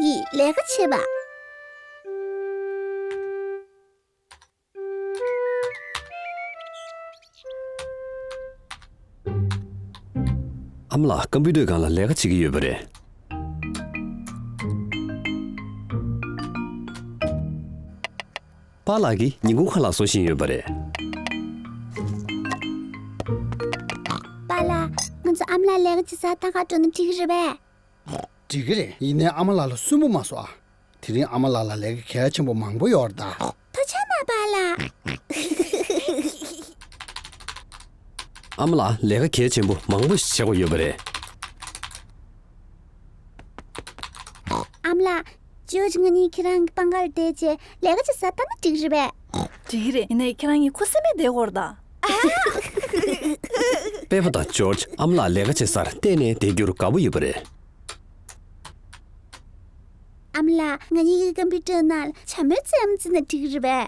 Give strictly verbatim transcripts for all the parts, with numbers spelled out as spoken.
ཡིས་ལས་ཀ་བྱེད་པ། ཨ་མ་ལགས་ཀམ་པུ་ཊར་སྒང་ལ་ལས་ཀ་བྱེད་ཀྱི་ཡོད་པ་རེད། པཱ་ལགས་ཀྱིས་ཉིན་གུང་ཁ་ལག་བཟོ་བཞིན་ཡོད་པ་རེད། པཱ་ལགས། ང་ཚོ་ཨ་མ་ལགས་ལས་ཀ་བྱེད་སར་ལྟ་ག་འགྲོ་ན་འགྲིག་གི་རེད་པས། འགྲིག་གི་རེད། ཡིན་ནའི་ཨ་མ་ལགས་ལ་སུན་པོ་མ་བཟོ་ཨ། དེ་རིང་ཨ་མ་ལགས་ལ་ལས་ཀ་གལ་ཆེན་པོ་མང་པོ་ཡོད་རེད་ད། ཐུགས་རྗེ་གནང་པཱ་ལགས། ཨ་མ་ལགས་ལས་ཀ་གལ་ཆེན་པོ་མང་པོ་ཞིག་བྱེད་དགོས་ཡོད་པ་རེད། ཨ་མ་ལགས། ཇོརྗ་ང་གཉིས་ཁྱེད་རང་གི་པང་ཁར་བསྡད་བྱས་ལས་ཀ་བྱེད་སར་ལྟ་ན་འགྲིག་གི་རེད་པས། འགྲིག་གི་རེད། ཡིན་ནའི་ཁྱེད་རང་གཉིས་ཁུ་སིམ་མེར་བསྡད་དགོས་རེད་ད། པེ་པ་དང་ཇོརྗ་ཨ་མ་ལགས་ལས་ཀ་བྱེད་སར་གཏན་ནས་བསྡད་རྒྱུར་དགའ་པོ་ཡོད་པ་རེད། ཨ་མ་ལགས། ང་གཉིས་ཀྱི་ཀམ་པུ་ཊར་ནང་ལ་བྱ་མོའི་རྩེད་མོ་རྩེ་ན་འགྲིག་གི་རེད་པས།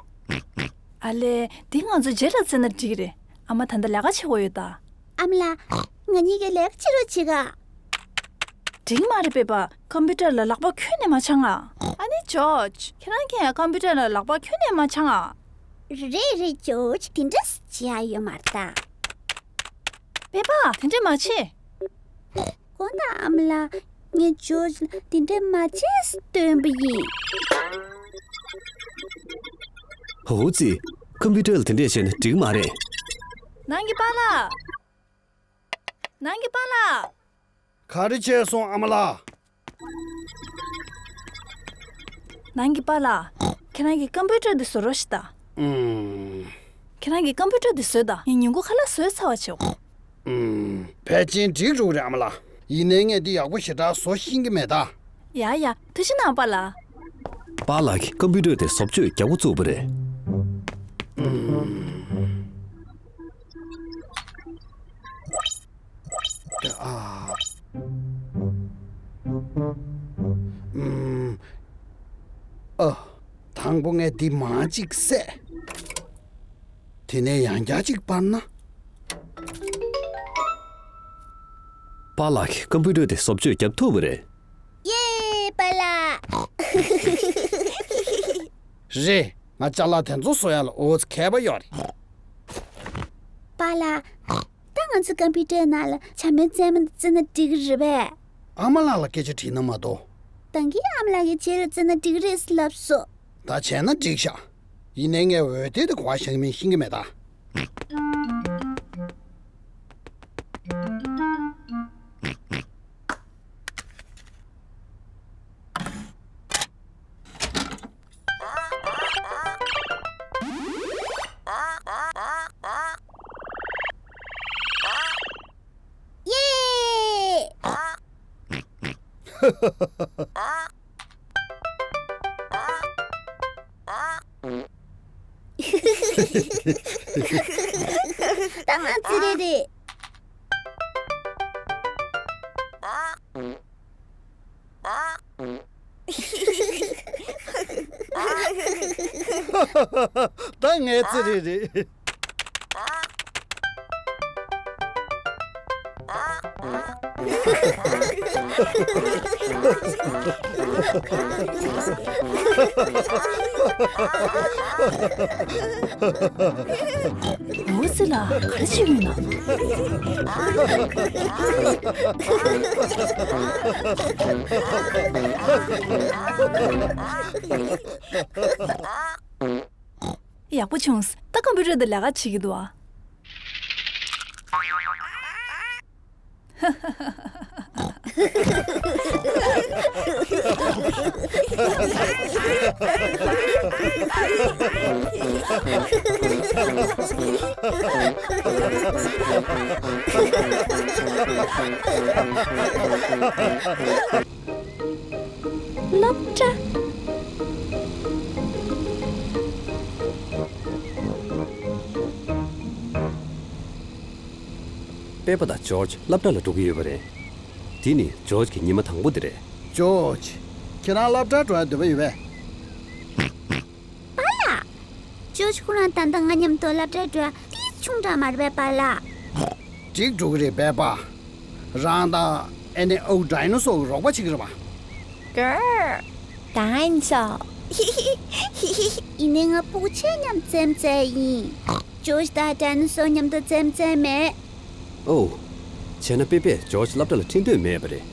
ཨ་ལས། འདི་ང་ཚོ་རྗེས་ལ་རྩེ་ན་འགྲིག་གི་རེད། ཨ་མ་ད་ལྟ་ལས་ཀ་བྱེད་དགོས་ཡོད་ད། ཨ་མ་ལགས། ང་གཉིས་ཀྱི་ལས་ཀ་བྱེད་རོགས་བྱེད་ག་འགྲིག་མ་རེད་པེ་པ། ཀམ་པུ་ཊར་ལ་ལག་པ་ཁྱོན་ནས་མ་འཆང་ཨ། ཨ་ནི་ཇོརྗ། ཁྱེད་རང་གིས་ཀམ་པུ་ཊར་ལ་ལག་པ་ཁྱོན་ནས་མ་འཆང་ཨ། རེད་རེད་ཇོརྗ། དེ་འདྲ་བྱེད་ཡ་ཡོད་མ་རེད་ད། པེ་པ། དེ་འདྲ་མ་བྱེད། དགོངས་དག་ཨ་མ་ལགས། ངས་ཇོརྗ་ལ་དེ་འདྲ་མ་བྱེད་ཟེར་སྟོན་པ་ཡིན། ཧོ་ཙི། ཀམ་པུ་ཊར་ལ་དེ་འདྲས་བྱས་ན་འགྲིག་མ་རེད། ནང་གི་པཱ་ལགས། ནང་གི་པཱ་ལགས། ག་རེ་བྱས་སོང་ཨ་མ་ལགས། ནང་གི་པཱ་ལགས། ཁྱེད་རང་གིས་ཀམ་པུ་ཊར་འདི་བཟོ་རོགས་ཞིག་དང་། ཨུམ། ཁྱེད་རང་གིས་ཀམ་པུ་ཊར་འདི་བཟོས་དང་། ངས་ཉིན་གུང་ཁ་ལག་བཟོས་ཚར་བ་བྱེད། ཨུམ། ཕལ་ཆེར་འགྲིག་འགྲོ་གི་རེད་ཨ་མ་ལགས། ཡིན་ནའི་ངས་འདི་ཡག་པོ་ཞེ་དྲག་བཟོ་ཤེས་ཀྱི་མེད་ད། ཡ་ཡ། ཐུགས་རྗེ་གནང་པཱ་ལགས། པཱ་ལགས་ཀྱིས་ཀམ་པུ་ཊར་དེ་བཟོ་བཅོས་ཡག་པོ་བཙུགས་པ་རེད། ཨུམ། ཨ། ཨུམ། ཨ། དང་པོ་ངས་འདི་མར་གཅིག་བསད། དེ་ནས་ཡང་བསྐྱར་གཅིག་སྤར་ན། པཱ་ལགས་ཀྱིས་ཀམ་པུ་ཊར་དེ་བཟོ་བཅོས་བརྒྱབ་ཐུབ་པ་རེད། ཡེ། པཱ་ལགས། རེད། ང་ཅ་ལག་དེ་ཚོ་བཟོ་ཡ་ལ་འོ་ཙི་མཁས་པ་ཡོད་རེད། པཱ་ལགས། ད་ང་ཚོ་ཀམ་པུ་ཊར་ནང་ལ་བྱ་མོའི་རྩེད་མོ་རྩེ་ན་འགྲིག་གི་རེད་པས། ཨ་མ་ལགས་ལ་སྐད་ཆ་དྲིས་ན་མ་གཏོགས། ད་གིན་ཨ་མ་ལགས་ཀྱིས་རྗེས་ལ་རྩེ་ན་འགྲིག་གི་རེད་ཟེར་ལབ་སོང་། ད་བྱས་ན་འགྲིག་ཤག་ཡིན་ནའི་ངས་འོད་སྡེར་དེ་ག་པར་བཞག་མིན་ཤེས་ཀྱི་མེད་ད། ཡེ། ད་ང་ཚོ་རེད་རེད། ད་ངའི་རྩེད་རེས་རེད། འོ་ཙི་ལ་ག་རེ་བྱེད་ཀྱི་ཡོད་ན། ཡག་པོ་བྱུང་། ད་ཀམ་པུ་ཊར་དེ་ལས་ཀ་བྱེད་ཀྱི་འདུག་ཨ། སློབ་གྲྭ། པེ་པ་དང་ཇོརྗ་སློབ་གྲྭ་ལ་འགྲོ་གི་ཡོད་པ་རེད། དེ་ནི་ཇོརྗ་གི་ཉི་མ་དང་པོ་དེ་རེད། ཇོརྗ། ཁྱེད་རང་སློབ་གྲྭར་འགྲོ་ཡ་འདོད་པ་ཡོད་པས། པཱ་ལགས། ཇོརྗ་ཁོ་རང་ད་ལྟ་ང་མཉམ་དུ་སློབ་གྲྭར་འགྲོ་ཡ་ཏོག་ཙམ་ཆུང་དྲགས་མ་རེད་པས་པཱ་ལགས། འགྲིག་འགྲོ་གི་རེད་པས་པཱ། རང་དང་ཨ་ནེ་ཨའུ་ཌའི་ནོ་སོར་གྱི་རོགས་པ་བྱེད་ཀྱི་རེད་པ། གར། ཌའི་ནོ་སོར། ཡིན་ནའི་ང་སྤུ་གུ་ཆེ་མཉམ་རྩེད་མོ་རྩེ་ཡིན། ཇོརྗ་དང་ཌའི་ནོ་སོར་མཉམ་དུ་རྩེད་མོ་རྩེ་མེད། ཨོ། བྱས་ན་པེ་པེས་ཇོརྗ་སློབ་གྲྭ་ལ་ཁྲིད་འདོད་མེད་པ་རེད།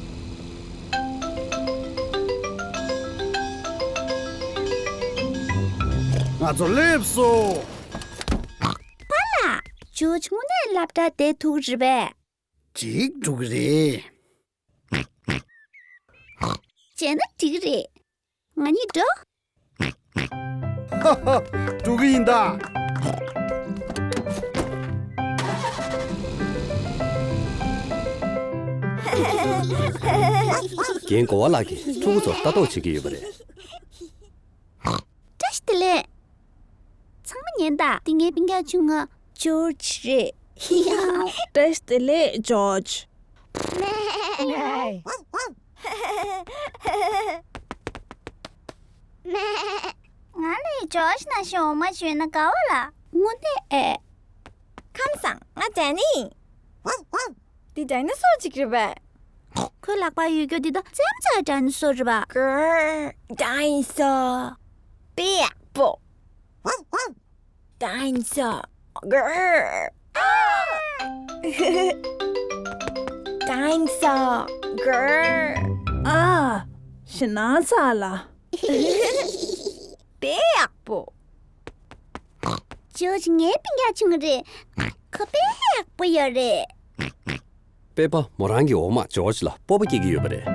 ང་ཚོ་སླེབས་སོང་། པཱ་ལགས། ཇོརྗ་དངོས་གནས་སློབ་གྲྭ་བསྡད་ཐུབ་ཀྱི་རེད་པས། ཅིག་འགྲོ་གི་རེད། བྱས་ན་འགྲིག་གི་རེད། ང་གཉིས་འགྲོ། ཧ་ཧ། འགྲོ་གི་ཡིན་ད། རྒན་གོ་བ་ལགས་ཀྱིས་ཕྲུ་གུ་ཚོར་ལྟ་རྟོག་བྱེད་ཀྱི་ཡོད་པ་རེད། བཀྲ་ཤིས་བདེ་ལེགས། ཚང་མ་ཉན་དང་། འདི་ངའི་སྤུན་ཀྱག་ཆུང་ང་ཇོརྗ་རེད། བཀྲ་ཤིས་བདེ་ལེགས་ཇོརྗ། ང་ལ་ཇོརྗ་ནང་བཞིན་འོ་མ་བྱོས་ན་དགའ་བ་ལ། དངོས་གནས་ཨེ། ཁམས་བཟང་། ང་ཌེ་ནི་ཡིན། འདི་ཌའི་ནོ་སོར་ཅིག་རེད་པས། ཁོའི་ལག་པར་ཡོད་རྒྱུ་འདི་ད་རྩེད་མོ་རྩེ་ཌའི་ནོ་སོར་རེད་པ། གར། ཌའི་ནོ་སོར། དཔེ་ཡག་པོ། ཌའི་ནོ་སོར། གར། ཌའི་ནོ་སོར། གར། ཨ། ཞེད་སྣང་ཚ་ལ། དཔེ་ཡག་པོ། ཇོརྗ་ངའི་སྤུན་ཀྱག་ཆུང་ངུ་རེད། ཁོ་དཔེ་ཡག་པོ་ཡོད་རེད། པེ་པ་མོ་རང་གི་འོག་མ་ཇོརྗ་ལ་སྤོབས་པ་སྐྱེ་གི་ཡོད་པ་རེད།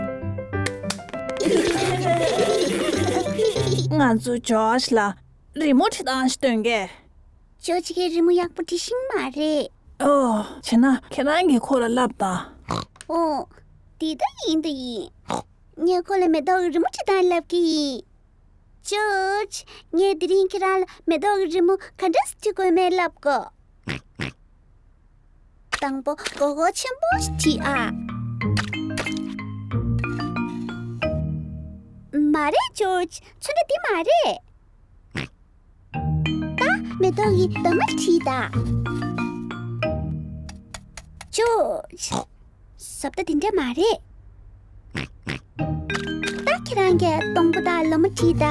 ང་ཚོ་ཇོརྗ་ལ་རི་མོ་བྲིས་སྟངས་ཤིག་སྟོན་གས། ཇོརྗ་གིས་རི་མོ་ཡག་པོ་འབྲི་ཤེས་ཀྱི་མ་རེད། ཨོ། བྱས་ན་ཁྱེད་རང་གིས་ཁོ་ལ་བསླབ་དང་། ཨོ། དེ་ད་ཡིན་ད་ཡིན། ངས་ཁོ་ལ་མེ་ཏོག་གི་རི་མོ་བྲིས་སྟངས་བསླབ་ཀྱི་ཡིན། ཇོརྗ། ངས་དེ་རིང་ཁྱེད་རང་ལ་མེ་ཏོག་གི་རི་མོ་ག་འདྲ་སེ་བྲིས་དགོས་མེད་བསླབ་གོ། དང་པོ་མགོ་སྐོར་ཆེན་པོ་ཞིག་བྲིས་ཨ། མ་རེད་ཇོརྗ། ཚོན་ཁྲ་འདི་མ་རེད། ད་མེ་ཏོག་གི་འདབ་མ་བྲིས་ད། ཇོརྗ། ཟབ་ད་དེ་འདྲ་མ་རེད། ད་ཁྱེད་རང་གིས་སྡོང་པོ་དང་ལོ་མ་བྲིས་ད།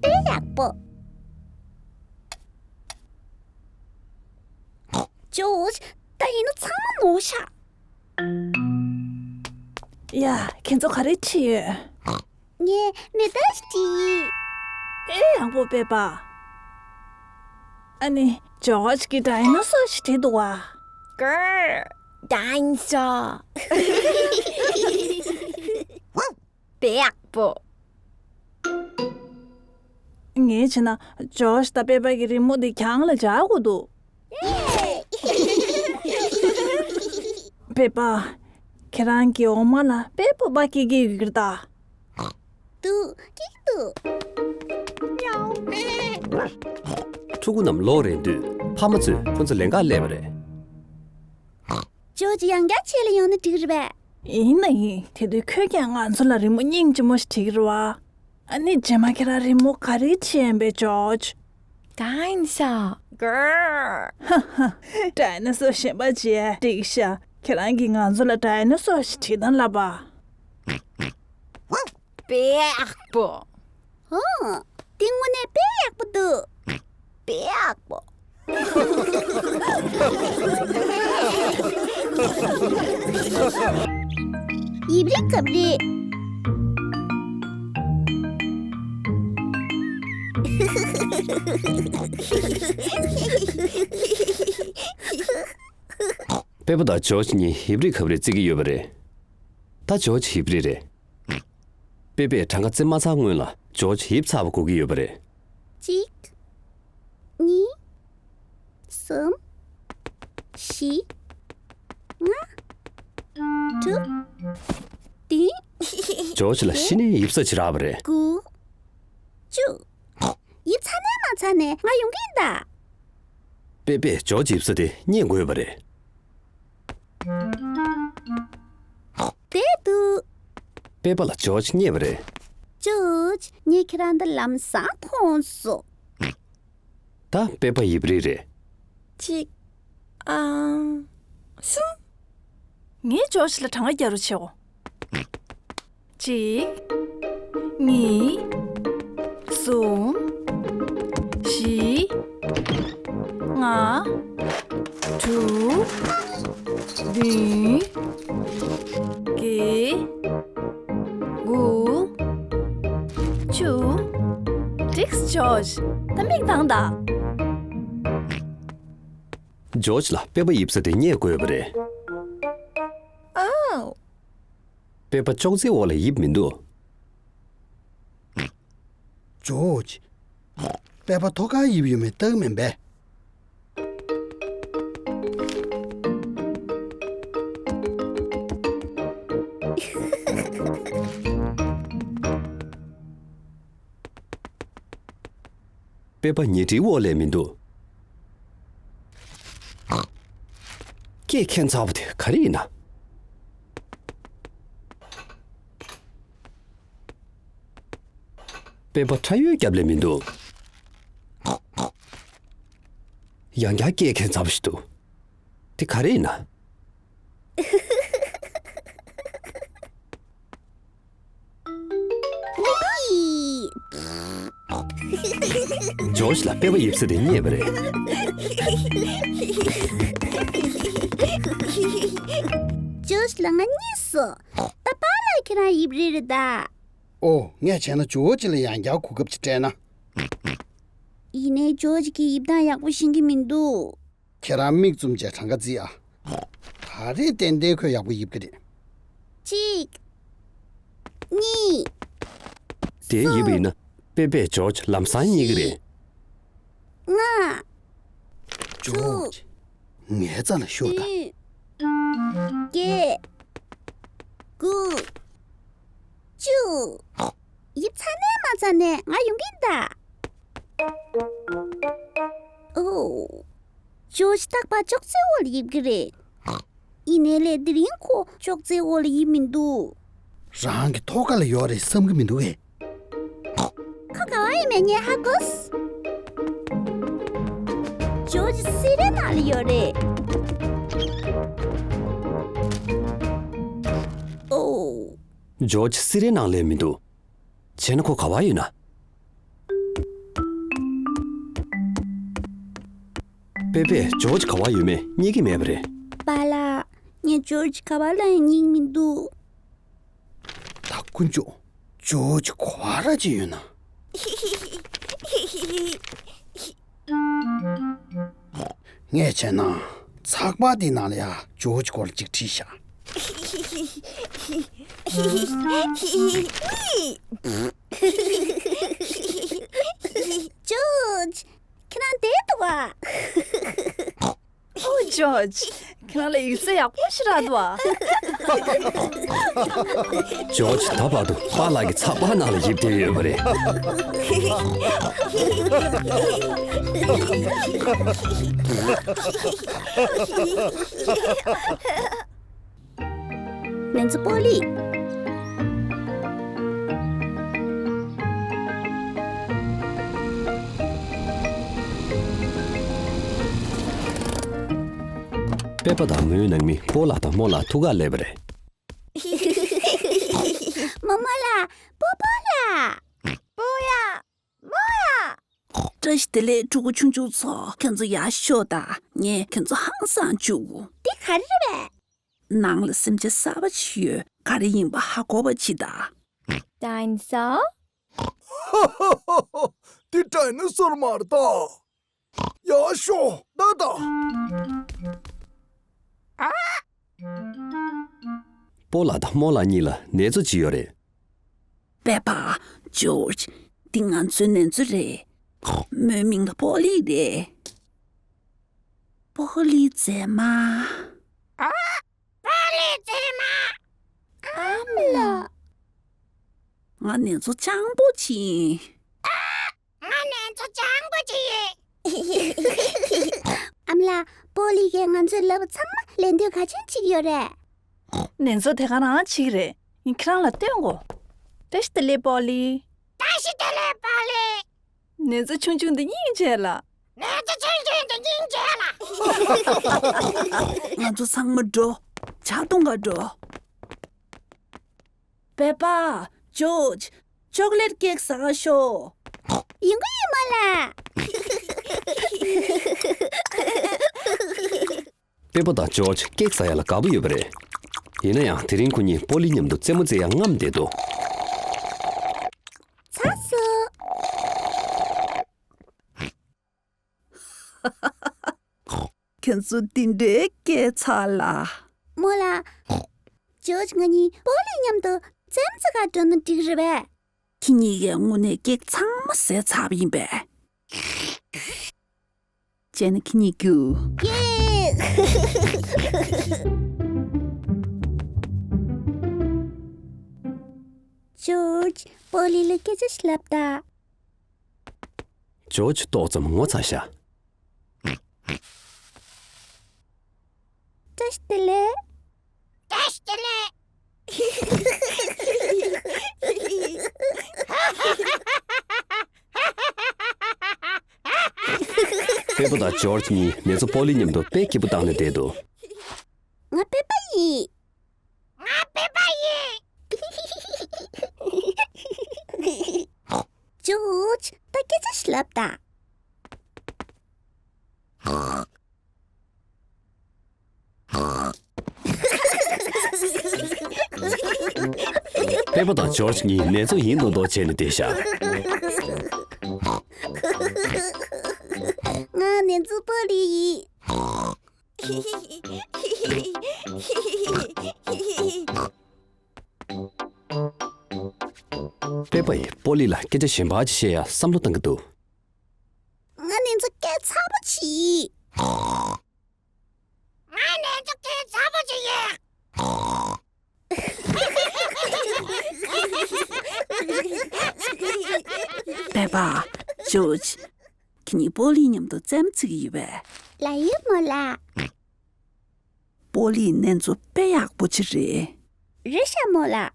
དཔེ་ཡག་པོ། ཇོརྗ། ད་ཡིན་ན་ཚང་མ་ནོར་ཤག་ཡ། ཁྱེད་ཚོ་ག་རེ་བྲིས་ཡོད། ངས་མེ་ཏོག་ཞིག་བྲིས། དཔེ་ཡག་པོ་པེ་པ། ཨ་ནི་ཇོརྗ་གིས་ཌའི་ནོ་སོར་ཞིག་བྲིས་འདུག་བ། གར། ཌའི་ནོ་སོར། དཔེ་ཡག་པོ། ངས་བྱས་ན་ཇོརྗ་དང་པེ་པ་གི་རི་མོ་འདི་གྱང་ལ་སྦྱར་དགོས་འདུག་པེ་པ། ཁྱེད་རང་གི་འོ་མ་ལ་དཔེ་སྤོབས་པ་སྐྱེ་གི་ཡོད་ཀྱི་རེད་ད། འདུག་སྐྱེ་གི་འདུག་ཕྲུ་གུ་རྣམས་ལོག་རན་དུས་ཕ་མ་ཚོས་ཁོ་ཚོ་ལེན་གར་སླེབས་པ་རེད། ཇོརྗ་ཡང་བསྐྱར་ཆེད་ལ་ཡོང་ན་འགྲིག་རེད་པས། ཡིན་ན་ཡིན། དེ་དུས་ཁོས་ཀྱང་ང་ཚོ་ལ་རི་མོ་སྙིང་རྗེ་མོ་ཞིག་བྲིས་ཀྱི་རེད་བ། ཨ་ནི་རྗེས་མ་ཁྱེད་རང་རི་མོ་ག་རེ་བྲིས་ཡིན་པས་ཇོརྗ། ཌའི་ནོ་སོར། གར། ཧ་ཧ། ཌའི་ནོ་སོར་གཞན་པ་བྲིས། འགྲིག་ཤག་ཁྱེད་རང་གིས་ང་ཚོ་ལ་ཌའི་ནོ་སོར་ཞིག་བྲིས་དང་ལབ་པ། དཔེ་ཡག་པོ། ཨོ། འདི་དངོས་གནས་དཔེ་ཡག་པོ་འདུག་དཔེ་ཡག་པོ། ཡིབ་རི་གབ་རི། པེ་པ་དང་ཇོརྗ་གཉིས་ཡིབ་རི་གབ་རི་རྩེ་གི་ཡོད་པ་རེད། ད་ཇོརྗ་ཡིབ་རི་རེད། པེ་པས་གྲངས་ཀ་རྩེ་མ་ཚར་སྔོན་ལ་ཇོརྗ་ཡིབ་ཚར་བ་དགོས་ཀྱི་ཡོད་པ་རེད། གཅིག་གཉིས། གསུམ། བཞི། ལྔ། དྲུག་བདུན། ཇོརྗ་ལ་གཞི་ནས་ཡིབ་ས་ཅིག་རག་པ་རེད། དགུ། བཅུ། ཡིབ་ཚར་ནས་མ་ཚར་ནས་ང་ཡོང་གི་ཡིན་ད། པེ་པས་ཇོརྗ་ཡིབ་ས་དེ་རྙེད་དགོས་པ་རེད། བསྡད་འདུག་པེ་པ་ལ་ཇོརྗ་རྙེད་པ་རེད། ཇོརྗ། ངས་ཁྱེད་རང་འདི་ལམ་སང་མཐོང་སོང་། ད་པེ་པ་ཡིབ་རི་རེད། གཅིག་ཨང་། གསུམ། ངས་ཇོརྗ་ལ་གྲངས་ཀ་རྒྱག་རོགས་བྱེད་འོ། གཅིག་གཉིས། གསུམ། བཞི། ལྔ། དྲུག་བདུན། བརྒྱད། དགུ། བཅུ། འགྲིགས། ཇོརྗ། ད་མིག་གདངས་དང་། ཇོརྗ་ལ་པེ་པ་ཡིབ་ས་དེ་རྙེད་དགོས་པ་རེད། ཨའོ། པེ་པ་ཅོག་ཙེའི་འོག་ལ་ཡིབ་མི་འདུག་ཇོརྗ། པེ་པ་ཐོག་ཁར་ཡིབ་ཡོད་མེད་ལྟ་གི་མིན་པས། པེ་པ་ཉལ་ཁྲིའི་འོག་ལ་མི་འདུག་སྐད་འཁྱེར་ཚར་བ་དེ་ག་རེ་ཡིན་ན། པེ་པ་ཁྲ་ཡོལ་རྒྱབ་ལ་མི་འདུག་ཡང་བསྐྱར་སྐད་འཁྱེར་ཚར་བ་ཞིག་འདུག་དེ་ག་རེ་ཡིན་ན། ཇོརྗ་ལ་པེ་པ་ཡིབ་ས་དེ་རྙེད་པ་རེད། ཇོརྗ་ལ་ང་རྙེད་སོང་། ད་པཱ་ལགས་ཁྱེད་རང་ཡིབ་རེད་རེད་ད། ཨོ། ངས་བྱས་ན་ཇོརྗ་ལ་ཡང་བསྐྱར་གོ་སྐབས་ཅིག་སྤྲད་ན། ཡིན་ནའི་ཇོརྗ་གིས་ཡིབ་སྟངས་ཡག་པོ་ཤེས་ཀྱི་མི་འདུག་ཁྱེད་རང་མིག་བཙུམ་བྱས་གྲངས་ཀ་བརྩིས་ཨ། ད་རེས་ཏན་ཏན་ཁོས་ཡག་པོ་ཡིབ་ཀྱི་རེད། གཅིག་གཉིས། དེ་ཡིབ་པ་ཡིན་ན་པེ་པས་ཇོརྗ་ལམ་སང་རྙེད་ཀྱི་རེད། ལྔ། ཇོརྗ། ངའི་རྩ་ལ་ཤོག་དང་། བདུན། བརྒྱད། དགུ། བཅུ། ཡིབ་ཚར་ནས་མ་ཚར་ནས་ང་ཡོང་གི་ཡིན་ད། ཨོ། ཇོརྗ་རྟག་པར་ཅོག་ཙེའི་འོག་ལ་ཡིབ་ཀྱི་རེད། ཡིན་ནའི་ལས་དེ་རིང་ཁོ་ཅོག་ཙེའི་འོག་ལ་ཡིབ་མི་འདུག་རང་གི་ཐོག་ཁ་ལ་ཡོད་རེད་བསམ་གྱི་མི་འདུག་གས། ཁོ་ག་བ་ཡིན་མིན་ངས་ཧ་གོ་སོང་། ཇོརྗ་སི་རའི་ནང་ལ་ཡོད་རེད། ཨོ། ཇོརྗ་སི་རའི་ནང་ལ་མི་འདུག་བྱས་ན་ཁོ་ག་བ་ཡོད་ན། པེ་པས་ཇོརྗ་ག་བ་ཡོད་མེད་རྙེད་ཀྱི་མེད་པ་རེད། པཱ་ལགས། ངས་ཇོརྗ་ག་བ་ལ་ཡང་རྙེད་མི་འདུག་ད་དཀོན་མཆོག་ཇོརྗ་ག་བ་ར་ཅིག་ཡོད་ན། ངས་བྱས་ན་ཚགས་པར་འདི་ནང་ལ་ཡ་ཇོརྗ་སྐོར་ཅིག་བྲིས་ཤག་ཇོརྗ། ཁྱེད་རང་བསྡད་འདུག་ག་ཨོ། ཇོརྗ། ཁྱེད་རང་ལ་ཡིག་ཚད་ཡག་པོ་ཞིག་རག་འདུག་ག་ཇོརྗ་ད་བར་དུ་པཱ་ལགས་ཀྱི་ཚགས་པར་ནང་ལ་ཡིབ་བསྡད་ཡོད་པ་རེད། ང་ཚོ་པོ་ལི། པེ་པ་དང་མོའི་ནང་མི་པོ་ལགས་དང་རྨོ་ལགས་ཐུག་གར་སླེབས་པ་རེད། རྨོ་རྨོ་ལགས། པོ་པོ་ལགས། པོ་ཡ། རྨོ་ཡ། བཀྲ་ཤིས་བདེ་ལེགས་ཕྲུ་གུ་ཆུང་ཆུང་ཚོ། ཁྱེད་ཚོ་ཡར་ཤོག་དང་། ངས་ཁྱེད་ཚོ་ཧང་སང་བཅུག་འདི་ག་རེ་རེད་པས། ནང་ལ་སེམས་ཅན་གསར་པ་ཅིག་ཡོད། ག་རེ་ཡིན་པ་ཧ་གོ་བ་ཅིག་དང་། ཌའི་ནོ་སོར། འདི་ཌའི་ནོ་སོར་མ་རེད་ད། ཡར་ཤོག་ད་ད། པོ་ལགས་དང་རྨོ་ལགས་གཉིས་ལ་ནེ་ཙོ་ཅིག་ཡོད་རེད། པེ་པ། ཇོརྗ། འདི་ང་ཚོའི་ནེ་ཙོ་རེད། མོའི་མིང་ལ་པོ་ལི་རེད། པོ་ལི་མཛེས་མ། ཨ། པོ་ལི་མཛེས་མ། ཨ་མ་ལགས། ང་ནེ་ཙོ་སྤྱང་པོ་ཅིག་ཡིན། ང་ནེ་ཙོ་སྤྱང་པོ་ཅིག་ཡིན། ཨ་མ་ལགས། པོ་ལི་གིས་ང་ཚོའི་ལབ་པ་ཚང་མ་ལན་ལྡོག་ག་ཅན་ཅིག་ཡོད་རེད། ནེ་ཙོ་དེ་ག་རང་ཅིག་རེད། ངས་ཁྱེད་རང་ལ་སྟོན་གོ། བཀྲ་ཤིས་བདེ་ལེགས་པོ་ལི། བཀྲ་ཤིས་བདེ་ལེགས་པོ་ལི། ནེ་ཙོ་ཆུང་ཆུང་འདི་སྙིང་རྗེ་ལ། ནེ་ཙོ་ཆུང་ཆུང་འདི་སྙིང་རྗེ་ལ། ང་ཚོ་ཚང་མ་འགྲོ། ཇ་འཐུང་ག་འགྲོ། པེ་པ། ཇོརྗ། ཅོག་ལེ་ཊི་ཀེག་ཟ་ག་ཤོག་ཡིན་གོ་ཡིན་མོ་ལ། པེ་པ་དང་ཇོརྗ་ཀེག་ཟ་ཡ་ལ་དགའ་པོ་ཡོད་པ་རེད། ཡིན་ན་ཡང་དེ་རིང་ཁོ་གཉིས་པོ་ལི་མཉམ་དུ་རྩེད་མོ་རྩེ་ཡ་རྔམ་བསྡད་འདུག་ཚར་སོང་། ཁྱེད་ཚོ་འདི་འདྲའི་སྐད་ཚ་ལ། མོ་ལ། ཇོརྗ་ང་གཉིས་པོ་ལི་མཉམ་དུ་རྩེད་མོ་རྩེ་ག་འགྲོ་ན་འགྲིག་རེད་པས། ཁྱེད་གཉིས་ཀས་དངོས་གནས་སྐད་ཚང་མ་ཟས་ཚར་བ་ཡིན་པས། བྱས་ན་ཁྱེད་གཉིས་རྒྱུགས། ཡེ། ཇོརྗ། པོ་ལི་ལ་སྐད་ཆ་ཞིག་ལབ་དང་། ཇོརྗ་ཏོག་ཙམ་ངོ་ཚ་ཤག་བཀྲ་ཤིས་བདེ་ལེགས། བཀྲ་ཤིས་བདེ་ལེགས། པེ་པ་དང་ཇོརྗ་གཉིས་ནེ་ཙོ་པོ་ལི་མཉམ་དུ་དཔེ་སྐྱིད་པོ་བཏང་ནས་བསྡད་འདུག་ང་པེ་པ་ཡིན། ང་པེ་པ་ཡིན། ཇོརྗ། ད་སྐད་ཆ་ཞིག་ལབ་དང་། པེ་པ་དང་ཇོརྗ་གཉིས་ནེ་ཙོ་ཡིན་མདོག་མདོག་བྱས་ནས་བསྡད་ཤག་ང་ནེ་ཙོ་པོ་ལི་ཡིན། པེ་པ་ཡིས་པོ་ལི་ལ་སྐད་ཆ་གཞན་པ་ཅིག་བཤད་ཡ་བསམ་བློ་བཏང་གི་འདུག་ང་ནེ་ཙོ་སྐད་ཚ་པོ་ཅིག་ཡིན། ང་ནེ་ཙོ་སྐད་ཚ་པོ་ཅིག་ཡིན། པེ་པ། ཇོརྗ། ཁྱེད་གཉིས་པོ་ལི་མཉམ་དུ་རྩེད་མོ་རྩེ་གི་ཡོད་པས། ལགས་ཡོད་མོ་ལགས། པོ་ལི་ནེ་ཙོ་དཔེ་ཡག་པོ་ཅིག་རེད། རེད་ཤག་མོ་ལགས།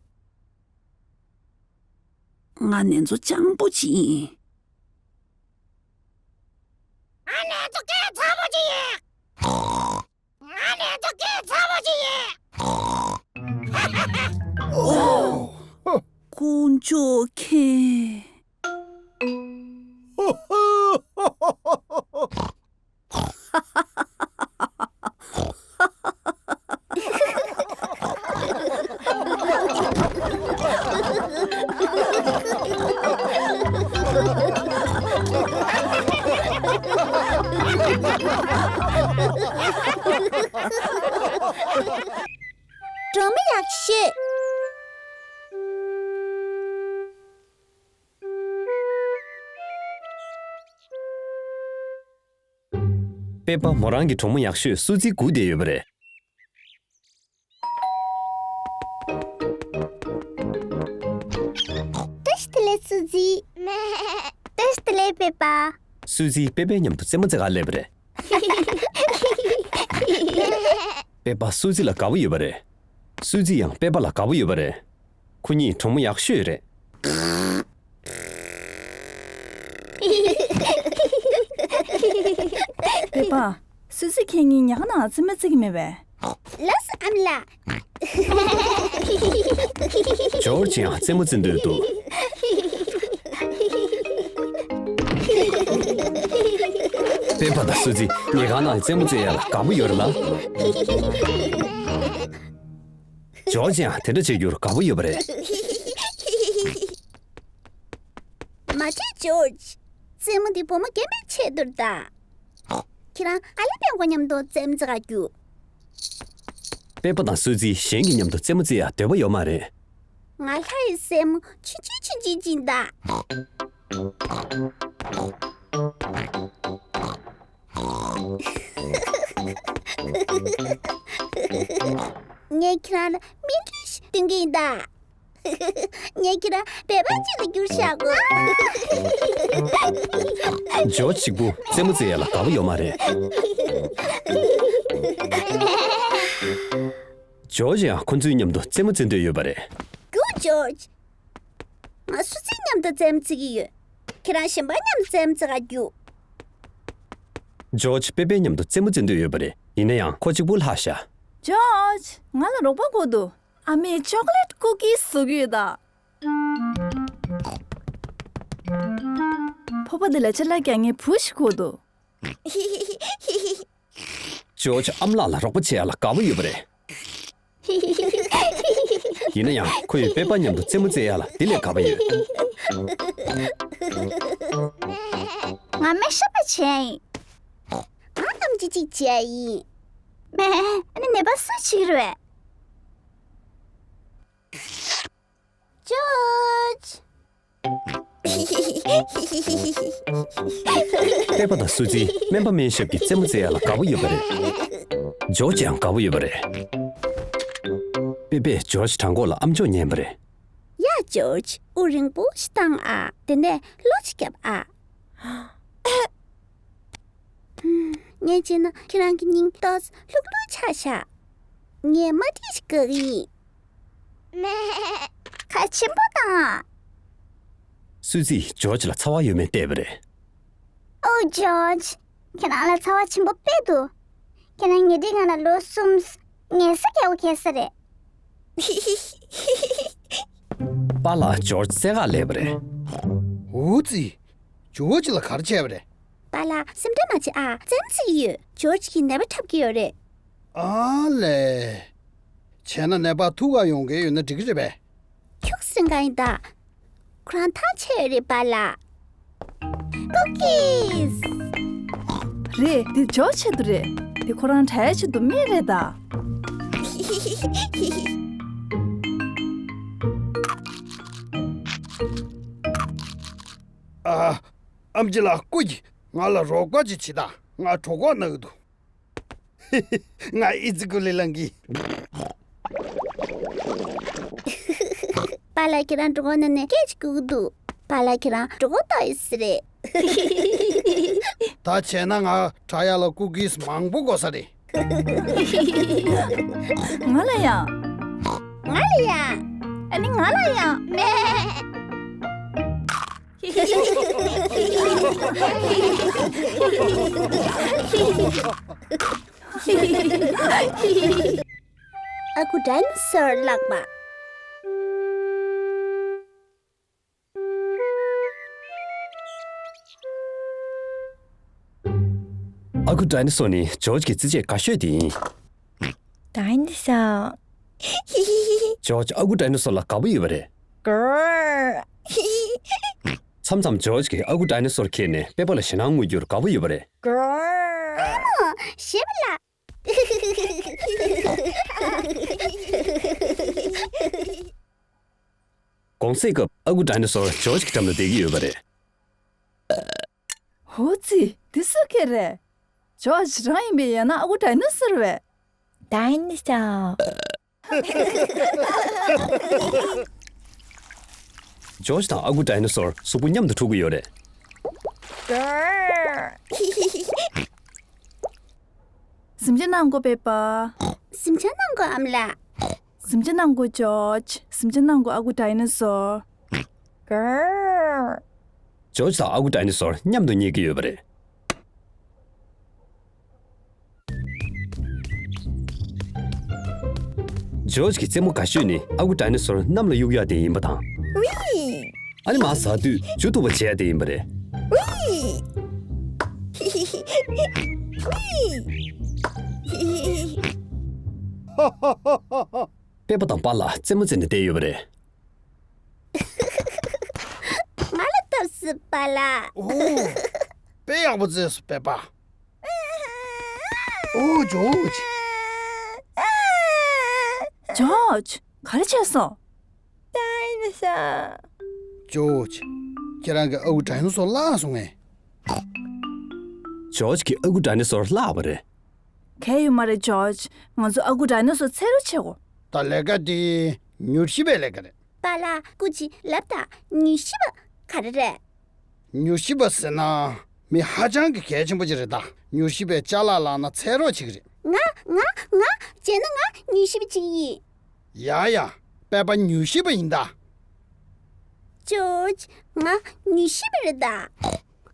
ང་ནེ་ཙོ་སྤྱང་པོ་ཅིག་ཡིན། ང་ནེ་ཙོ་སྐད་ཚ་པོ་ཅིག་ཡིན། ང་ནེ་ཙོ་སྐད་ཚ་པོ་ཅིག་ཡིན། དཀོན་མཆོག་མཁྱེན། སྒྲོལ་མ་ཡག་ཤོས། པེ་པ་མོ་རང་གི་གྲོགས་མོ་ཡག་ཤོས་སུ་ཙི་སྒུག་བསྡད་ཡོད་པ་རེད། བཀྲ་ཤིས་བདེ་ལེགས་སུ་ཙི། བཀྲ་ཤིས་བདེ་ལེགས་པེ་པ། སུ་ཙི་པེ་པའི་མཉམ་དུ་རྩེད་མོ་རྩེ་གར་སླེབས་པ་རེད། པེ་པ་སུ་ཙི་ལ་དགའ་པོ་ཡོད་པ་རེད། སུ་ཙི་ཡང་པེ་པ་ལ་དགའ་པོ་ཡོད་པ་རེད། ཁོ་གཉིས་གྲོགས་མོ་ཡག་ཤོས་རེད། པེ་པ། སུ་ཙི་ཁྱེད་གཉིས་ཉལ་ཁང་ནང་རྩེད་མོ་རྩེ་གི་མེད་པས། ལགས་སོ་ཨ་མ་ལགས། ཇོརྗ་ཡང་རྩེད་མོ་རྩེ་འདོད་འདུག་པེ་པ་དང་སུ་ཙི་ཉལ་ཁང་ནང་རྩེད་མོ་རྩེ་ཡ་ལ་དགའ་པོ་ཡོད་རེད་ལ། ཇོརྗ་ཡང་དེ་འདྲ་བྱེད་རྒྱུར་དགའ་པོ་ཡོད་པ་རེད། མ་བྱེད་ཇོརྗ། རྩེད་མོ་འདི་བུ་མོ་རྒན་པའི་ཆེད་དུ་རེད་ད། ཁྱེད་རང་ཨ་ལེ་པེ་ཀོ་མཉམ་དུ་རྩེད་མོ་རྩེ་གར་རྒྱུགས། པེ་པ་དང་སུ་ཙི་གཞན་གྱི་མཉམ་དུ་རྩེད་མོ་རྩེ་ཡ་འདོད་པ་ཡོད་མ་རེད། ང་ལྷ་ཡི་སྲས་མོ་ཆུང་ཆུང་ཆུང་ཆུང་ཅིག་ཡིན་ད། ངས་ཁྱེད་རང་ལ་སྨན་ཁྲིད་ཞིག་སྟོན་གྱི་ཡིན་ད། ངས་ཁྱེད་རང་སྦལ་པ་ཅིག་ལ་འགྱུར་བཞག་གོ། ཇོ་གཅིག་པུ་རྩེད་མོ་རྩེ་ཡ་ལ་དགའ་པོ་ཡོད་མ་རེད། ཇོ་ཡང་ཁོ་ཚོའི་མཉམ་དུ་རྩེད་མོ་རྩེ་འདོད་ཡོད་པ་རེད། རྒྱུགས་ཇོ། ང་སུ་ཙི་མཉམ་དུ་རྩེད་མོ་རྩེ་གི་ཡོད། ཁྱེད་རང་གཞན་པ་མཉམ་དུ་རྩེད་མོ་རྩེ་གར་རྒྱུགས། ཇོ་པེ་པེ་མཉམ་དུ་རྩེད་མོ་རྩེ་འདོད་ཡོད་པ་རེད། ཡིན་ན་ཡང་ཁོ་གཅིག་པུ་ལྷག་ཤག་ཇོ། ང་ལ་རོགས་པ་དགོས་འདུག་ཨ་མས་ཅོག་ལེ་ཊི་ཀུ་ཀིས་བཟོ་གི་ཡོད་ད། ཕོར་པ་འདི་ལ་ཅ་ལག་རྒྱག་མཁན་བུ་ཞིག་དགོས་འདུག། ཇོ་ཇི་ཨམ་ལགས་ལ་རོགས་པ་བྱེད་ཡ་ལ་དགའ་པོ་ཡོད་པ་རེད། ཡིན་ན་ཡང་ཁོ་ཡིས་པེ་པ་མཉམ་དུ་རྩེད་མོ་རྩེ་ཡ་ལ་དེ་ལས་དགའ་པོ་ཡོད། ང་མེ་ཤ་པ་བྱས་ཡིན། ང་ཨམ་ཆི་གཅིག་བྱས་ཡིན། མེ། ཨ་ནི་ནད་པ་སུ་བྱེད་ཀྱི་རེད། ཇོ་ཇི། པེ་པ་དང་སུ་ཙི་སྨན་པ་སྨན་ཞབས་ཀྱིས་རྩེད་མོ་རྩེ་ཡ་ལ་དགའ་པོ་ཡོད་པ་རེད། ཇོ་ཇི་ཡང་དགའ་པོ་ཡོད་པ་རེད། པེ་པས་ཇོ་ཇི་བྲང་ཁོག་ལ་ཨམ་ཅོག་ཉན་པ་རེད། ཡ་ཇོ་ཇི། དབུགས་རིང་པོ་ཞིག་བཏང་ཨ། དེ་ནས་གློ་ཅིག་བརྒྱབ་ཨ། ངས་བྱས་ན་ཁྱེད་རང་གི་སྙིང་ཏོག་ཙམ་ལྷུག་ལྷུག་ཆགས་ཤག། ངས་མ་ཏིག་ཞིག་བཀག་གི་ཡིན། ཁ་ཆེན་པོ་བཏང་ཨ། སུ་ཙིས་ཇོ་ཇི་ལ་ཚ་བ་ཡོད་མེད་བལྟས་པ་རེད། ཨོ་ཇོ་ཇི། ཁྱེད་རང་ལ་ཚ་བ་ཆེན་པོ་དཔེ་འདུག། ཁྱེད་རང་ཉེ་འཁྲིས་ང་ལ་ལོ་གསུམ། ཉལ་ས་རྒྱག་པ་གལ་ས་རེད། པཱ་ལགས་ཇོ་ཇི་རྩེད་གར་སླེབས་པ་རེད། འུ་ཙི། ཇོ་ཇི་ལ་ག་རེ་བྱས་པ་རེད། པཱ་ལགས་སེམས་ཁྲལ་མ་བྱེད་ཨ། རྩེད་མོ་རྩེ་གི་ཡོད། ཇོ་ཇི་གིས་ནད་པ་འཁྲབ་ཀྱི་ཡོད་རེད། ཨ་ལས། བྱས་ན་ནད་པ་ཐུག་ག་ཡོང་གི་ཡོད་ན་འགྲིག་གི་རེད་པས། ཁྱུག་སེང་ག་ཡིན་ད། ཁོ་རང་ཐག་ཆོད་ཡོད་རེད་པཱ་ལགས། ཀུ་ཀིས། རེད། འདི་ཇོ་ཇི་ཆེད་དུ་རེད། འདི་ཁོ་རང་དྲ་ཡ་ཆེད་དུ་སྨིན་རེད་ད། ཨ། ཨམ་ཆི་ལགས་སྐུ་མཁྱེན། ང་ལ་རོགས་པ་ཅིག་བྱེད་དང་། ང་གྲོད་ཁོག་ན་གི་འདུག། ང་ཨི་ཙི་ཀུ་ལི་ལང་གི། པཱ་ལགས་ཁྱེད་རང་གྲོད་ཁོག་ན་ནས་སྐད་ཅིག་ལྐུག་གི་འདུག། པཱ་ལགས་ཁྱེད་རང་གྲོད་ཁོག་ལྟོགས་ཡོད་ས་རེད། ད་བྱས་ན་ང་དྲ་ཡ་ལ་ཀུ་ཀིས་མང་པོ་དགོས་ས་རེད། ང་ལ་ཡང་། ང་ལ་ཡང་། ཨ་ནི་ང་ལ་ཡང་། མེ། ཨ་ཁུ་ཌའི་ནོ་སོར་ལགས་པ། ཨ་ཁུ་ཌའི་ནོ་སོར་ནི་ཇོ་ཇི་གི་རྩེད་ཆས་དགའ་ཤོས་དེ་ཡིན། ཌའི་ནོ་སོར། ཇོ་ཇི་ཨ་ཁུ་ཌའི་ནོ་སོར་ལ་དགའ་པོ་ཡོད་པ་རེད། གུར། མཚམས་མཚམས་ཇོ་ཇི་གིས་ཨ་ཁུ་ཌའི་ནོ་སོར་ཁྱེར་ནས་པེ་པ་ལ་ཞེད་སྣང་དངོས་རྒྱུར་དགའ་པོ་ཡོད་པ་རེད། གུར། ཞེས་པ་ལ། གུང་སེང་སྐབས་ཨ་ཁུ་ཌའི་ནོ་སོར་ཇོ་ཇི་གི་འགྲམ་ལ་བསྡད་ཀྱི་ཡོད་པ་རེད། ཧོ་ཙི། འདི་སུ་སྐད་རེད། ཇོ་ཇི་རང་ཡིན་པས། ཡང་ན་ཨ་ཁུ་ཌའི་ནོ་སོར་བས། ཌའི་ནོ་སོར། ཇོ་ཇི་དང་ཨ་ཁུ་ཌའི་ནོ་སོར་གཟུགས་པོ་མཉམ་དུ་འཁྲུག་གི་ཡོད་རེད། གུར། གཟིམ་ཆ་གནང་དགོས་པས་པ། གཟིམ་ཆ་གནང་དགོས་ཨམ་ལགས། གཟིམ་ཆ་གནང་དགོས་ཇོ་ཇི། གཟིམ་ཆ་གནང་དགོས་ཨ་ཁུ་ཌའི་ནོ་སོར། གུར། ཇོ་ཇི་དང་ཨ་ཁུ་ཌའི་ནོ་སོར་མཉམ་དུ་ཉལ་གྱི་ཡོད་པ་རེད། ཇོ་ཇི་གི་རྩེད་མོ་དགའ་ཤོས་ནི་ཨ་ཁུ་ཌའི་ནོ་སོར་གནམ་ལ་གཡུག་ཡག་དེ་ཡིན་པ་དང་། ཨ་ནི་མར་ཟགས་དུས་མཇུག་མཐུག་པ་བྱེད་ཡག་དེ་ཡིན་པ་རེད། པེ་པ་དང་པཱ་ལགས་རྩེད་མོ་རྩེ་ནས་བསྡད་ཡོད་པ་རེད། ང་ལ་ལྟོས་སི་པཱ་ལགས། ཨོ། དཔེ་ཡག་པོ་རྩེས་སོང་པེ་པ། ཨོ་ཇོ་ཇི། ཇོ་ཇི། ག་རེ་བྱས་སོང་། ཌའི་ནོ་སོར། ཇོ་ཇི། ཁྱེད་རང་གི་ཨ་ཁུ་ཌའི་ནོ་སོར་བརླག་སོང་ངས། ཇོ་ཇི་གི་ཨ་ཁུ་ཌའི་ནོ་སོར་བརླག་པ་རེད། གལ་ཡོད་མ་རེད་ཇོ་ཇི། ང་ཚོ་ཨ་ཁུ་ཌའི་ནོ་སོར་འཚོལ་རོགས་བྱེད་དགོས། ད་ལས་ཀ་དེ་མྱུལ་ཞིབ་པའི་ལས་ཀ་རེད། པཱ་ལགས་སྐུ་མཁྱེན་ལབ་དང་། མྱུལ་ཞིབ་པ་ག་རེ་རེད། མྱུལ་ཞིབ་པ་ཟེར་ན་མི་ཧ་ཅང་གི་གལ་ཆེན་པོ་ཅིག་རེད་ད། མྱུལ་ཞིབ་པས་ཅ་ལག་བརླག་ན་འཚོལ་རོགས་བྱེད་ཀྱི་རེད། ང་ང་ང་བྱས་ན་ང་མྱུལ་ཞིབ་པ་ཅིག་ཡིན། ཡ་ཡ། པེ་པ་མྱུལ་ཞིབ་པ་ཡིན་ད། ཇོ་ཇི། ང་མྱུལ་ཞིབ་པ་རེད་ད།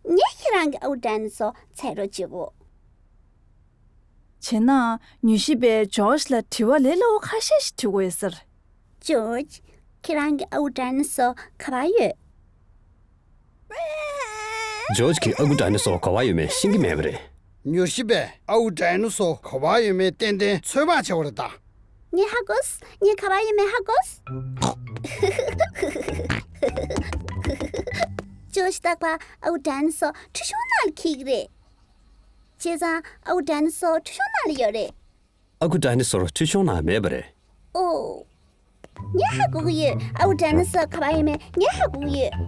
ངས་ཁྱེད་རང་གི་ཨ་ཁུ་ཌའི་ནོ་སོར་འཚོལ་རོགས་བྱེད་དགོས། བྱས་ན་མྱུལ་ཞིབ་པས་ཇོ་ཇི་ལ་དྲི་བ་ལས་སླ་པོ་ཁ་ཤས་ཤིག་དྲི་དགོས་ཡོད་ས་རེད། ཇོརྗ། ཁྱེད་རང་གི་ཨ་ཁུ་ཌའི་ནོ་སོར་ག་པར་ཡོད། ཇོརྗ་གི་ཨ་ཁུ་ཌའི་ནོ་སོར་ག་པར་ཡོད་མེད་ཤེས་ཀྱི་མེད་པ་རེད། མྱུལ་ཞིབ་པས་ཨ་ཁུ་ཌའི་ནོ་སོར་ག་པར་ཡོད་མེད་ཏན་ཏན་ཚོད་དཔག་བྱས་པ་རེད་ད། ངས་ཧ་གོ་སོང་། ངས་ག་པར་ཡོད་མེད་ཧ་གོ་སོང་། ཇོརྗ་རྟག་པར་ཨ་ཁུ་ཌའི་ནོ་སོར་ཁྲུས་གཞོང་ནང་ལ་འཁྱེར་གྱི་རེད། བྱས་ཙང་ཨ་ཁུ་ཌའི་ནོ་སོར་ཁྲུས་གཞོང་ནང་ལ་ཡོད་རེད། ཨ་ཁུ་ཌའི་ནོ་སོར་ཁྲུས་གཞོང་ནང་མེད་པ་རེད། ཨོ། ངས་ཧ་གོ་གི་ཡོད། ཨ་ཁུ་ཌའི་ནོ་སོར་ག་པར་ཡོད་མེད་ངས་ཧ་གོ་གི་ཡོད།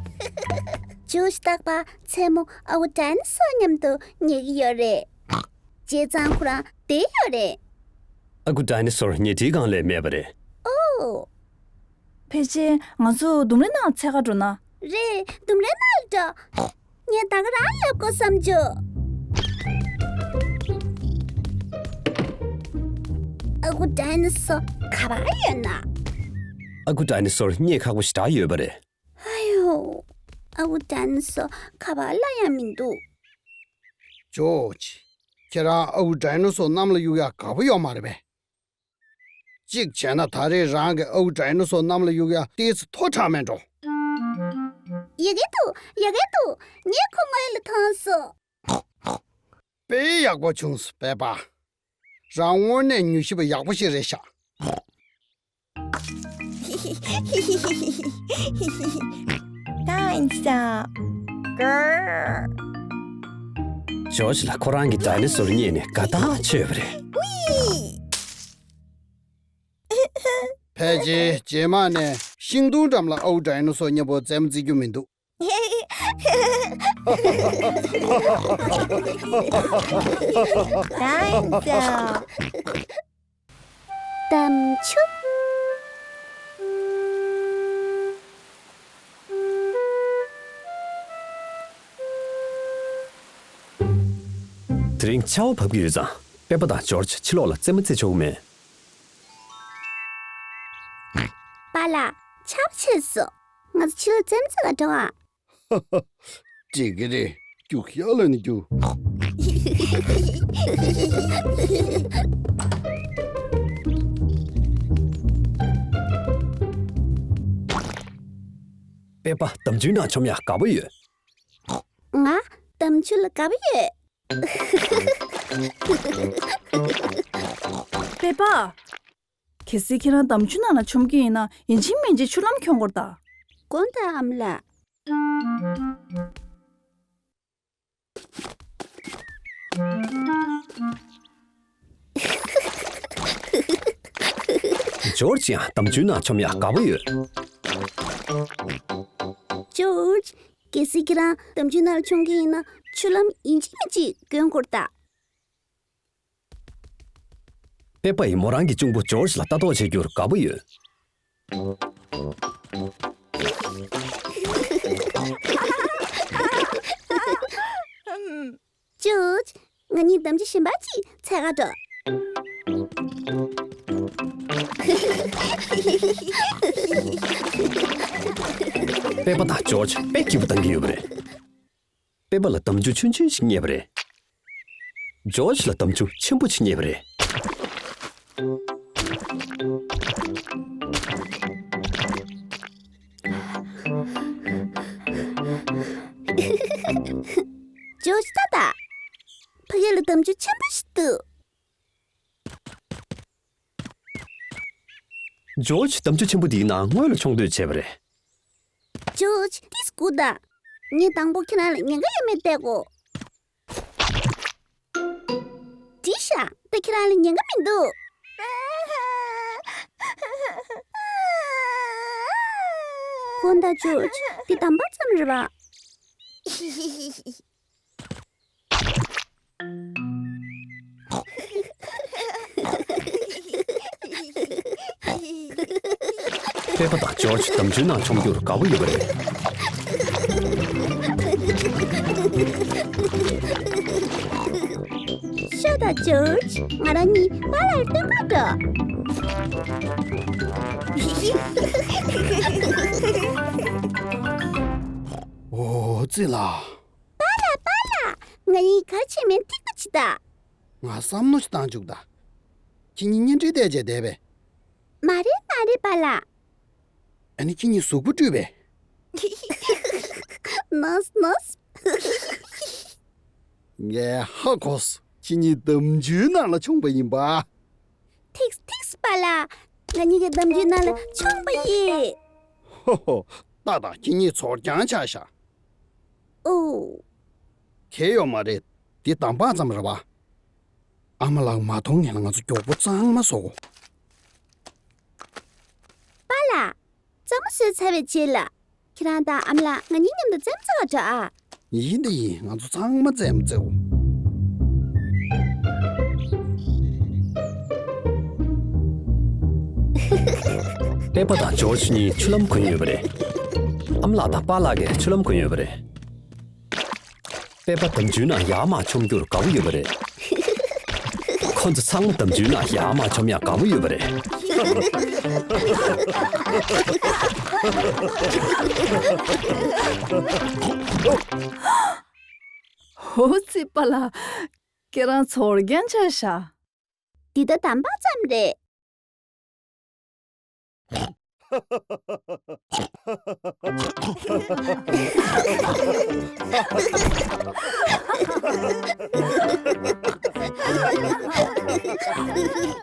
ཇོརྗ་རྟག་པར་མཚན་མོ་ཨ་ཁུ་ཌའི་ནོ་སོར་མཉམ་དུ་ཉལ་གྱི་ཡོད་རེད། བྱས་ཙང་ཁོ་རང་བསྡད་ཡོད་རེད། ཨ་ཁུ་ཌའི་ནོ་སོར་ཉལ་ཁྲིའི་སྒང་ལ་མེད་པ་རེད། ཨོ། ཕལ་ཆེར་ང་ཚོ་ལྡུམ་རའི་ནང་འཚོལ་ག་འགྲོ་ན། རེད། ལྡུམ་རའི་ནང་ལ་འགྲོ། ངས་ད་ག་རང་ལབ་དགོས་བསམ་བྱུང་། ཨ་ཁུ་ཌའི་ནོ་སོར་ག་པར་ཡོད་ན། ཨ་ཁུ་ཌའི་ནོ་སོར་རྙེད་ཁག་པོ་ཞེ་དྲག་ཡོད་པ་རེད། ཨ་ཡོ། ཨ་ཁུ་ཌའི་ནོ་སོར་ག་པར་སླེབས་ཡ་མི་འདུག་ཇོརྗ། ཁྱེད་རང་ཨ་ཁུ་ཌའི་ནོ་སོར་གནམ་ལ་གཡུག་ཡ་དགའ་པོ་ཡོད་མ་རེད་པས། གཅིག་བྱས་ན་ད་རེས་རང་གི་ཨ་ཁུ་ཌའི་ནོ་སོར་གནམ་ལ་གཡུག་ཡ་ཏོག་ཙམ་མཐོ་དྲགས་མེད་འགྲོ། ཡག་གི་འདུག་ཡག་གི་འདུག་ངས་ཁོ་ངོས་ལ་མཐོང་སོང་། དཔེ་ཡག་པོ་བྱུང་སོང་པེ་པ། རང་དངོས་གནས་མྱུལ་ཞིབ་པ་ཡག་པོ་ཞིག་རེད་ཤག་ད་ཡིན་ས། གར། ཇོརྗ་ལ་ཁོ་རང་གི་ཌའི་ནོ་སོར་རྙེད་ནས་དགའ་ཐག་ཆོད་པ་རེད། ཕལ་ཆེར་རྗེས་མ་ནས་ཤིང་སྡོང་འགྲམ་ལ་ཨ་ཁུ་ཌའི་ནོ་སོར་མཉམ་པོ་རྩེད་མོ་རྩེ་རྒྱུ་མི་འདུག་ད་ཡིན་ས། དམ་ཆུ། དེ་རིང་ཆར་པ་བབས་ཀྱི་ཡོད་ཙང་། པེ་པ་དང་ཇོརྗ་ཕྱི་ལོགས་ལ་རྩེད་མོ་རྩེ་ཆོག་གི་མེད། པཱ་ལགས། ཆར་པ་ཆད་སོང་། ང་ཚོ་ཕྱི་ལོགས་རྩེད་མོ་རྩེ་ག་འགྲོ་ཨ། འགྲིག་གི་རེད། རྒྱུགས་ཤར་ལ་ནི་རྒྱུགས། པེ་པ་འདམ་ཆུའི་ནང་མཆོང་ཡ་དགའ་པོ་ཡོད། ང་འདམ་ཆུ་ལ་དགའ་པོ་ཡོད། པེ་པ། གལ་སྲིད་ཁྱེད་རང་འདམ་ཆུ་ནང་ལ་མཆོང་གི་ཡིན་ན་ཡིན་གཅིག་མིན་གཅིག་ཆུ་ལྷམ་གྱོན་དགོས་རེད་ད། དགོངས་དག་ཨ་མ་ལགས། ཇོརྗ་ཡང་འདམ་ཆུའི་ནང་མཆོང་ཡ་དགའ་པོ་ཡོད། ཇོརྗ། གལ་སྲིད་ཁྱེད་རང་འདམ་ཆུའི་ནང་ལ་མཆོང་གི་ཡིན་ན་ཆུ་ལྷམ་ཡིན་གཅིག་མིན་གཅིག་གྱོན་དགོས་རེད་ད། པེ་པ་ཡིས་མོ་རང་གི་གཅུང་པོ་ཇོརྗ་ལ་ལྟ་རྟོག་བྱེད་རྒྱུར་དགའ་པོ་ཡོད། ཇོརྗ། ང་གཉིས་འདམ་ཆུ་གཞན་པ་ཅིག་འཚོལ་ག་འགྲོ། པེ་པ་དང་ཇོརྗ་དཔེ་སྐྱིད་པོ་བཏང་གི་ཡོད་པ་རེད། པེ་པ་ལ་འདམ་ཆུ་ཆུང་ཆུང་ཞིག་རྙེད་པ་རེད། ཇོརྗ་ལ་འདམ་ཆུ་ཆེན་པོ་ཞིག་རྙེད་པ་རེད། ཇོརྗ་ལྟ་དང་། ཕ་གི་ལ་འདམ་ཆུ་ཆེན་པོ་ཞིག་འདུག་ཇོརྗ་འདམ་ཆུ་ཆེན་པོ་འདིའི་ནང་སྔོན་ལ་མཆོང་འདོད་བྱས་པ་རེད། ཇོརྗ་ཏོག་ཙམ་སྒུག་དང་། ངས་དང་པོ་ཁྱེད་རང་ལ་ཉེན་ཁ་ཡོད་མེད་བལྟ་དགོས། འགྲིག་ཤག་ད་ཁྱེད་རང་ལ་ཉེན་ཁ་མི་འདུག་དགོངས་དག་ཇོརྗ། འདི་དམ་པ་ཙམ་རེད་པ། པེ་པ་དང་ཇོརྗ་འདམ་ཆུའི་ནང་མཆོང་རྒྱུར་དགའ་པོ་ཡོད་པ་རེད། ཤོག་དང་ཇོརྗ། ང་རང་གཉིས་པཱ་ལགས་ལ་སྟོན་ག་འགྲོ། ཨོ་ཙི་ལ། པཱ་ལགས། པཱ་ལགས། ང་གཉིས་ག་རེ་བྱས་མིན་ཐིག་པ་བྱེད་དང་། ང་བསམ་བློ་ཞིག་བཏང་བཅུག་དང་། ཁྱེད་གཉིས་གཉེན་སྒྲིག་བལྟས་བྱས་བསྡད་པས། མ་རེད་མ་རེད་པཱ་ལགས། ཨ་ནི་ཁྱེད་གཉིས་གཟུགས་པོ་བཀྲུས་པས། ནོས་ནོས། ངས་ཧ་གོ་སོང་། ཁྱེད་གཉིས་འདམ་ཆུའི་ནང་ལ་མཆོངས་པ་ཡིན་པ། ཐིགས་ཐིགས། པཱ་ལགས། ང་གཉིས་ཀྱིས་འདམ་ཆུའི་ནང་ལ་མཆོངས་པ་ཡིན། ཧོ་ཧོ། ཏག་ཏག་ཁྱེད་གཉིས་ཚོར་རྐྱང་ཆགས་ཤག། ཨོ། གལ་ཡོད་མ་རེད། འདི་འདམ་བག་ཙམ་རེད་པ། ཨ་མ་ལགས་མ་མཐོང་ངེས་ལ་ང་ཚོ་མགྱོགས་པོ་གཙང་མ་བཟོ་དགོས། པཱ་ལགས། གཙང་མ་བཟོས་ཚར་བའི་རྗེས་ལ། ཁྱེད་རང་དང་ཨ་མ་ལགས་ང་གཉིས་མཉམ་དུ་རྩེད་མོ་རྩེ་བར་འགྲོ་ཨ། ཡིན་དང་ཡིན། ང་ཚོ་ཚང་མ་རྩེད་མོ་རྩེའོ། པེ་པ་དང་ཇོརྗ་གཉིས་ཆུ་ལྷམ་གོན་ཡོད་པ་རེད། ཨ་མ་ལགས་དང་པཱ་ལགས་ཀྱིས་ཆུ་ལྷམ་གོན་ཡོད་པ་རེད། པེ་པ་འདམ་ཆུའི་ནང་ཡར་མར་མཆོང་རྒྱུར་དགའ་པོ་ཡོད་པ་རེད། ཁོ་ཚོ་ཚང་མ་འདམ་ཆུའི་ནང་ཡར་མར་མཆོང་ཡག་དགའ་པོ་ཡོད་པ་རེད། ཧོ་ཙི། པཱ་ལགས། ཁྱེད་རང་ཚོར་རྐྱང་ཆགས་ཤག། འདི་ད་འདམ་བག་ཙམ་རེད།